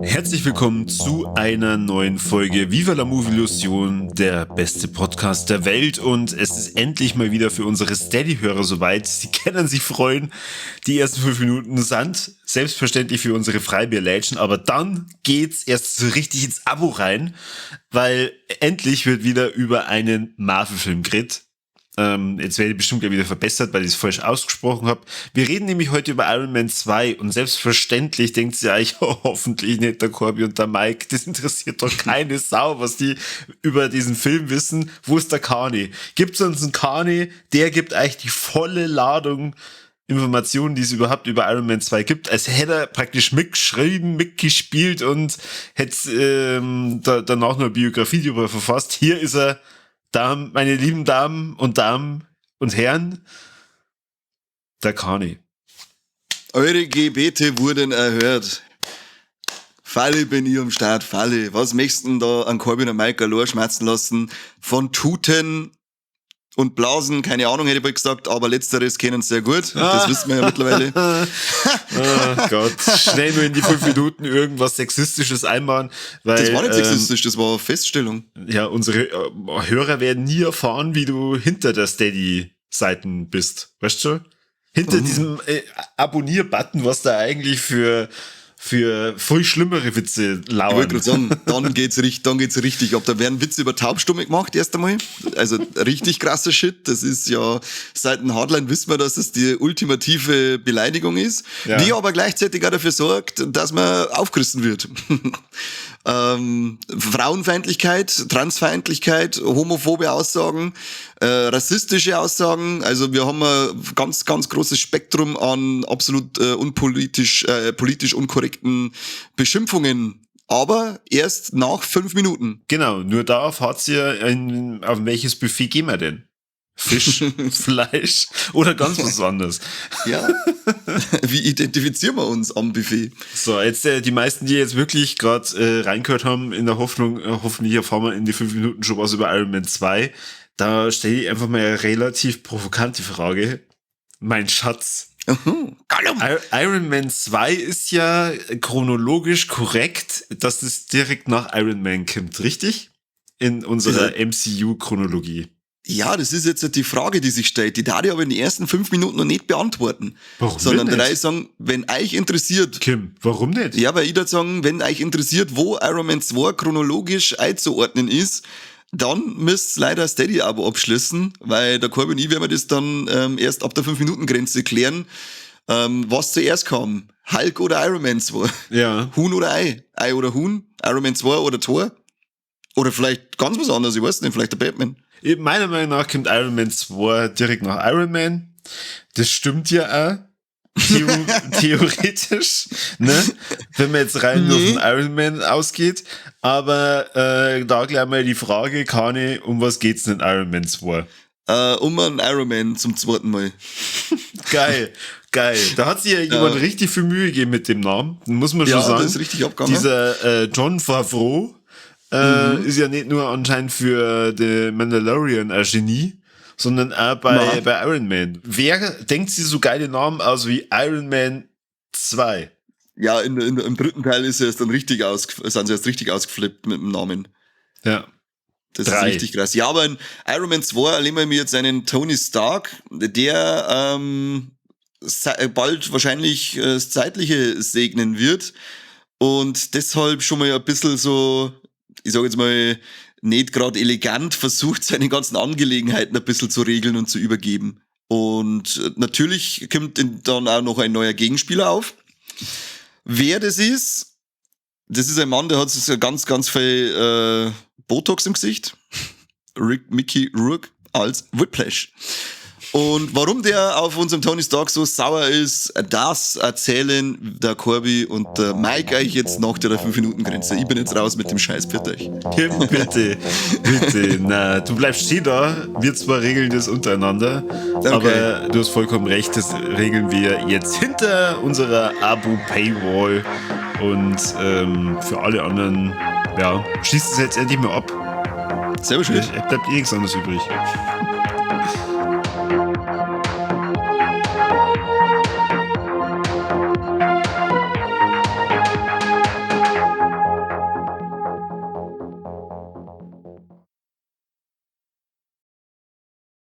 Herzlich willkommen zu einer neuen Folge Viva la Movilusion, der beste Podcast der Welt. Und es ist endlich mal wieder für unsere Steady-Hörer soweit. Sie können sich freuen. Die ersten 5 Minuten sind selbstverständlich für unsere Freibierlädchen, aber dann geht's erst so richtig ins Abo rein, weil endlich wird wieder über einen Marvel-Film geredet. Jetzt werde ich bestimmt gleich wieder verbessert, weil ich es falsch ausgesprochen habe. Wir reden nämlich heute über Iron Man 2 und selbstverständlich denkt sich eigentlich, oh, hoffentlich nicht der Corby und der Mike. Das interessiert doch keine Sau, was die über diesen Film wissen. Wo ist der Kani? Gibt's uns einen Kani? Der gibt eigentlich die volle Ladung Informationen, die es überhaupt über Iron Man 2 gibt, als hätte er praktisch mitgeschrieben, mitgespielt und hätte danach noch eine Biografie darüber verfasst. Hier ist er, Damen, meine lieben Damen und Damen und Herren, der Kani. Eure Gebete wurden erhört. Falle bin ich am Start, Falle. Was möchtest du da an Corbin und Mike allein schmerzen lassen? Von Tuten und Blasen, keine Ahnung, hätte ich bald gesagt, aber letzteres kennen sie sehr gut. Das wissen wir ja mittlerweile. Oh Gott, schnell nur in die 5 Minuten irgendwas Sexistisches einbauen. Weil, das war nicht sexistisch, das war Feststellung. Ja, unsere Hörer werden nie erfahren, wie du hinter der Steady-Seiten bist. Weißt du? Hinter diesem Abonnier-Button, was da eigentlich für viel schlimmere Witze lauern. Ich wollte gerade sagen, dann geht's richtig ab. Da werden Witze über Taubstumme gemacht, erst einmal. Also richtig krasser Shit. Das ist ja, seit dem Hardline wissen wir, dass es die ultimative Beleidigung ist, ja, die aber gleichzeitig auch dafür sorgt, dass man aufgerissen wird. Frauenfeindlichkeit, Transfeindlichkeit, homophobe Aussagen, rassistische Aussagen. Also wir haben ein ganz, ganz großes Spektrum an absolut unpolitisch, politisch unkorrekten Beschimpfungen. Aber erst nach 5 Minuten. Genau, nur darauf hat's ja auf welches Buffet gehen wir denn? Fisch, Fleisch oder ganz was anderes. Ja, wie identifizieren wir uns am Buffet? So, jetzt die meisten, die jetzt wirklich gerade reingehört haben, in der Hoffnung, hoffentlich erfahren wir in die 5 Minuten schon was über Iron Man 2. Da stelle ich einfach mal eine relativ provokante Frage. Mein Schatz. Iron Man 2 ist ja chronologisch korrekt, dass es direkt nach Iron Man kommt, richtig? In unserer MCU-Chronologie. Ja, das ist jetzt die Frage, die sich stellt. Die darf ich aber in den ersten 5 Minuten noch nicht beantworten. Warum sondern nicht? Drei sagen, wenn euch interessiert. Kim, warum nicht? Ja, weil ich da sagen, wenn euch interessiert, wo Iron Man 2 chronologisch einzuordnen ist, dann müsst ihr leider Steady-Abo abschließen, weil der Corby und ich werden wir das dann erst ab der 5-Minuten-Grenze klären, was zuerst kam. Hulk oder Iron Man 2? Ja. Huhn oder Ei? Ei oder Huhn? Iron Man 2 oder Thor? Oder vielleicht ganz was anderes, ich weiß nicht, vielleicht der Batman. Meiner Meinung nach kommt Iron Man 2 direkt nach Iron Man. Das stimmt ja auch. Theoretisch, ne? Wenn man jetzt rein nur von Iron Man ausgeht. Aber da gleich mal die Frage, Kani, um was geht's denn in Iron Man 2? Um einen Iron Man zum zweiten Mal. Geil, geil. Da hat sich ja jemand richtig viel Mühe gegeben mit dem Namen. Muss man schon sagen. Das ist richtig abgegangen. Dieser Jon Favreau ist ja nicht nur anscheinend für The Mandalorian ein Genie, sondern auch bei Iron Man. Wer denkt sich so geile Namen aus wie Iron Man 2? Ja, im dritten Teil ist er erst dann richtig sind sie erst richtig ausgeflippt mit dem Namen. Ja. Das 3. ist richtig krass. Ja, aber in Iron Man 2 erleben wir jetzt einen Tony Stark, der bald wahrscheinlich das Zeitliche segnen wird und deshalb schon mal ein bisschen so, ich sag jetzt mal, nicht gerade elegant versucht, seine ganzen Angelegenheiten ein bisschen zu regeln und zu übergeben. Und natürlich kommt dann auch noch ein neuer Gegenspieler auf. Wer das ist ein Mann, der hat so ganz, ganz viel Botox im Gesicht. Rick Mickey Rourke als Whiplash. Und warum der auf unserem Tony Stark so sauer ist, das erzählen der Corby und der Mike euch jetzt nach der 5-Minuten-Grenze. Ich bin jetzt raus mit dem Scheiß, pfiat euch. Bitte, bitte, na, du bleibst stehen da. Wir zwar regeln das untereinander, okay. Aber du hast vollkommen recht, das regeln wir jetzt hinter unserer Abo-Paywall. Und für alle anderen, ja, schließt es jetzt endlich mal ab. Selber schuld. Bleibt eh nichts anderes übrig.